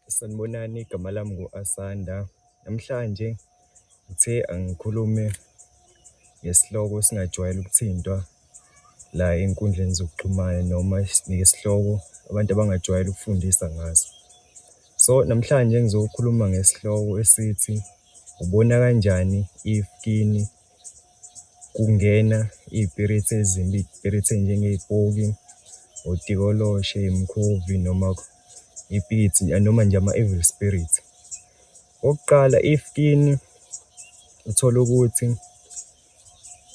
Sanibonani, igama lami ngu-Asanda. Namhlanje ngithe angikhulume ngesihloko esingajwayele ukuthintwa la ey'nkundleni zokuxhumana, noma ngesihloko abantu abangajwayele ukufundisa ngaso. So, namhlanje ngizokhuluma ngesihloko esithi, ubona kanjani if kini kungena iy'pirithi ezimbi, iy'pirithi eyinjengeyipoki, otikoloshe, imikhovu noma ipitsi, noma nje ama-evil spirit. Okokuqala, if kini uthole ukuthi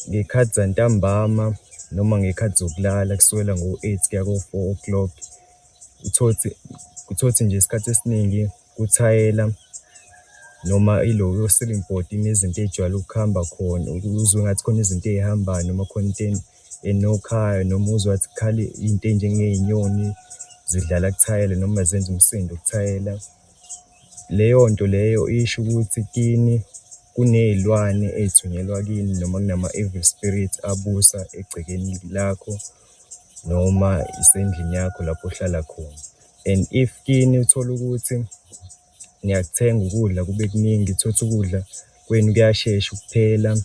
ngeyikhathi zantambama noma ngeyikhathi zokulala kusukela ngo-eight kuya ko-four o'clock, utholukuthi, utholukuthi nje isikhathi esiningi kuthayela noma ilo ceiling board inezinto eyijwayele ukuhamba khona, uzwe engathi khona izinto eyihambayo noma khona into enokhayo, noma uzwe ngathi kukhala into eyinjengeyinyoni zidlala kuthayela noma zenza umsindo kuthayela. Leyo nto leyo isho ukuthi kini kuneyilwane eyithunyelwa kini, noma kunama-evil spirit abusa egcekeni lakho, noma isendlini yakho lapho ohlala khona. And if kini uthole ukuthi niyakuthenga ukudla kube kuningi, utholukuthi ukudla kwenu kuyashesha ukuphela,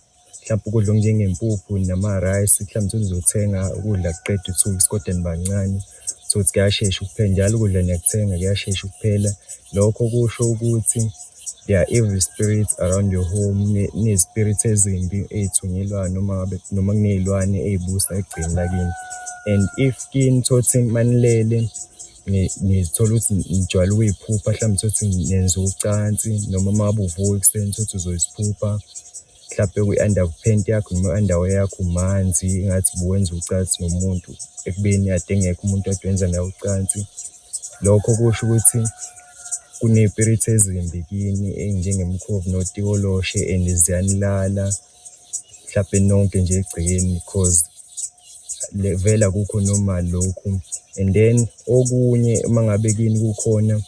mhlampe ukudla okunjengempuphu nama-rice, mhlampe uthole ukuthi nizothenga ukudla kuqede u-two weeks kodwa nibancane. Utholukuthi kuyashesha ukuphela, njalo ukudla niyakuthenga kuyashesha ukuphela. Lokho kusho ukuthi there are evil spirits around your home, kunezispirithi ezimbi eyithunyelwayo noma ngabe, noma kuneyilwane eyibusa egcekeni lakini. And if kini utholukuthi uma nilele nizithola ukuthi nijwayele ukuyiphupha, mhlambe utholukuthi nenza ucansi, noma uma ngabe uvuka ekuseni utholukuthi uzoziphupha, mhlampe kwi-underpant yakho noma i-underwear yakho umanzi, engathi ubuwenza ucansi nomuntu, ekubeni kade engekho umuntu okade wenza naye ucansi. Lokho kusho ukuthi kuneyipirithi ezimbi kini eyinjengemikhovu notikoloshe and ziyanilala, mhlampe nonke nje egcekeni cause vele akukho normal lokhu. And then okunye, uma ngabe kini kukhona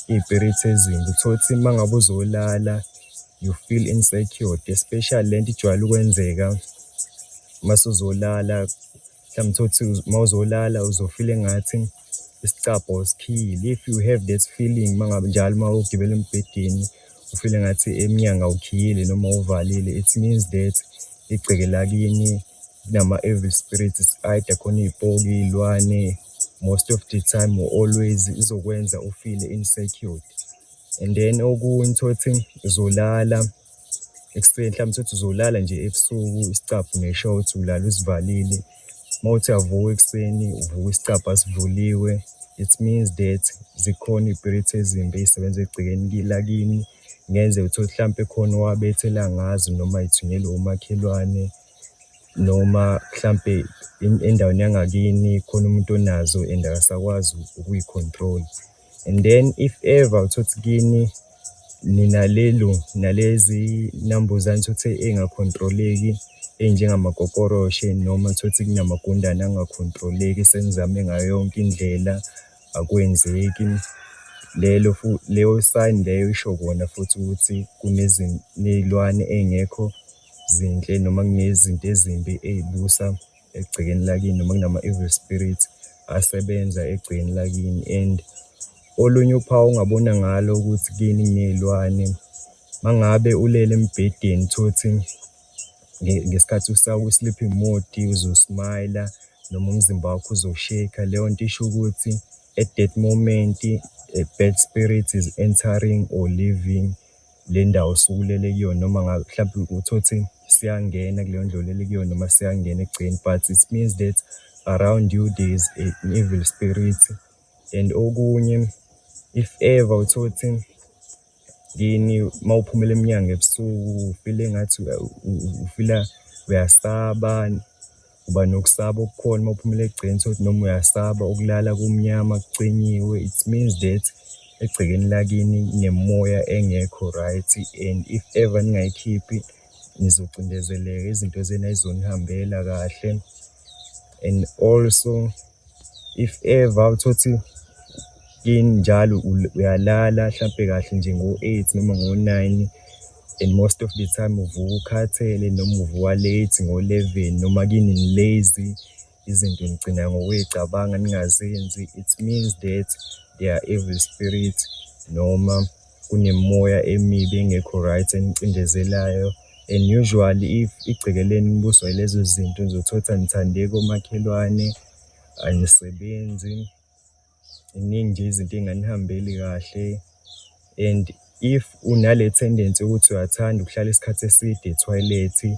iy'pirithi ezimbi, utholukuthi uma ngabe uzolala you feel insecure, especially lento ijwayele ukwenzeka mase uzolala, mhlambe utholukuthi uma uzolala uzofila engathi isicabha awusikhiyile. If you have that feeling uma ngabe njalo uma uyogibela embhedeni, ufile engathi emnyango awukhiyile noma awuvalile, it means that igceke lakini kunama-evil spirits, either khona iy'poki, iy'lwane, most of the time or always izokwenza ufile insecure. And then okunye utholukuthi uzolala ekuseni, mhlambe utholukuthi uzolala nje ebusuku isicabha u-make sure ukuthi ulala usivalile. Uma kuwukuthi uyavuka ekuseni, uvuka isicabha sivuliwe, it means that zikhona iy'pirithi ezimbi eyisebenza egcekeni lakini. Kungenzeka uthole ukuthi hlampe khona owabethela ngazo noma yithunyelwe umakhelwane, noma mhlampe endaweni yangakini khona umuntu onazo and akasakwazi ukuyi-control-a. And then if ever utholukuthi kini ninalelo, nalezi nambuzane utholukuthi eyinga-control-eki, eyinjengamakokoroshe noma utholukuthi kunamagundane anga-control-eki, senizame ngayo yonke indlela akwenzeki. Lelo leyo sign leyo isho kona futhi ukuthi kuneyilwane eyingekho zinhle noma kunezinto ezimbi eyibusa egcekeni lakini, noma kunama-evil spirits asebenza egcekeni lakini. And olunye uphawu ongabona ngalo ukuthi kini kuneyilwane, uma ngabe ulele embhedeni utholukuthi ngesikhathi usakwi-sleeping mode uzosmayila noma umzimba wakho uzosheyikha, leyo nto isho ukuthi at that moment, a bad spirit is entering or leaving le ndawo osuke ulele kuyona, noma ngabe mhlampe utholukuthi siyangena kuleyo ndlu olele kuyona noma siyangena egcekeni, but it means that around you there is an evil spirit. And okunye, if ever utholukuthi kini uma uphumela emnyango ebusuku ufile engathi ufila uyasaba, uba nokusaba okukhona uma uphumela egcekeni, utholukuthi noma uyasaba ukulala kumnyama kucinyiwe, it means that egcekeni lakini kunemimoya engekho right and if ever ningayikhiphi, nizocindezeleka, izinto zenu ayizonihambela kahle. And also, if ever utholukuthi kini njalo uyalala hlampe kahle nje ngo-eight noma ngo-nine and most of the time uvuka ukhathele noma uvuka late ngo-eleven noma kini ni-lazy, izinto nigcina ngokuyicabanga ningazenzi, it means that there are evil spirits noma kunemimoya emibi engekho right enicindezelayo. And usually if igceke lenu libuswa yilezo zinto, uzothola ukuthi anithandeki komakhelwane, anisebenzi, ziningi nje izinto ey'nganihambeli kahle. And if unale tendency yokuthi uyathanda ukuhlala isikhathi eside ethoyilethi,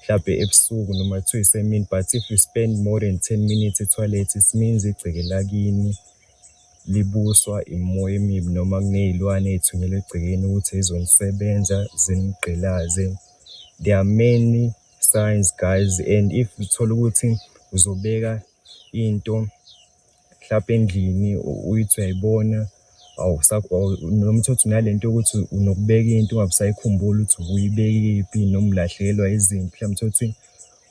mhlampe ebusuku noma kuthiwa isemini, but if you spend more than 10 minutes ethoyilethi, it means igceke lakini libuswa imimoya emibi, noma kuney'lwane ey'thunyelwe egcekeni ukuthi ey'zonisebenza, zinigqilaze. There are many signs guys, and if uthola ukuthi uzobeka into mhlampe endlini uyithi uyayibona noma uthole ukuthi unalento yokuthi unokubeka into ungabe usayikhumbula ukuthi ubuyibekephi, noma ulahlekelwa izinto, mhlampe uthole ukuthi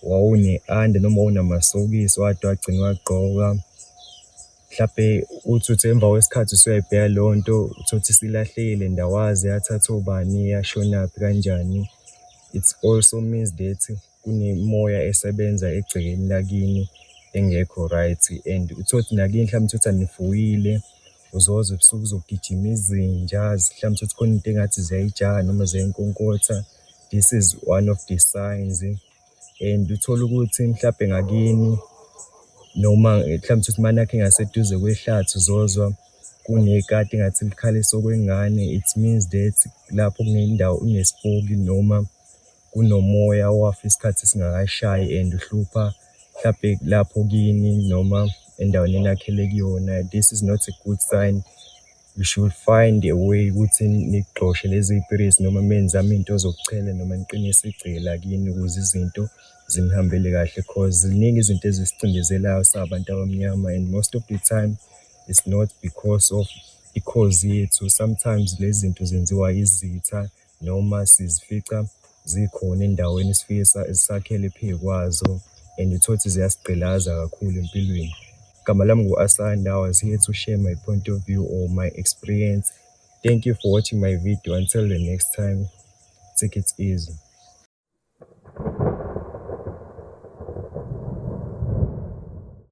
wawune-under noma wawunamasokisi okade wagcina uwagqoka, mhlampe uthi uthi emva kwesikhathi usuyayibheka leyo nto, uthole ukuthi isilahlekile and awazi yathathwa obani, yashonaphi, kanjani. It also means that kunemimoya esebenza egcekeni lakini engekho right. And uthole ukuthi nakini mhlampe uthole ukuthi anifuyile, uzozwa ebusuku kuzogijima izinja, mhlampe uthole ukuthi khona into engathi ziyayijaha noma ziyayinkonkotha. This is one of the signs. And uthole ukuthi mhlampe ngakini noma mhlampe uthole ukuthi manakhe ngaseduze kwehlathi, uzozwa kunekati engathi likhalisa okwengane. It means that lapho kunendawo kunesipoki noma kunomoya owafa isikhathi singakashayi and uhlupha mhlampe lapho kini noma endaweni enakhele kuyona. This is not a good sign. You should find a way ukuthi nixoshe lezi y'piriti noma menizame iy'nto zokuchela noma niqinise igceke lakini ukuze izinto zinihambele kahle, cause ziningi izinto ezisicindezelayo sabantu abamnyama and most of the time it's not because of i-cause yethu. Sometimes lezi zinto zenziwa izitha noma sizifica zikhona endaweni esifike sakhele phekwazo and uthole ukuthi ziyasigqilaza kakhulu empilweni. Igama lami ngu-Asanda, I was here to share my point of view or my experience. Thank you for watching my video. Until the next time, take it easy.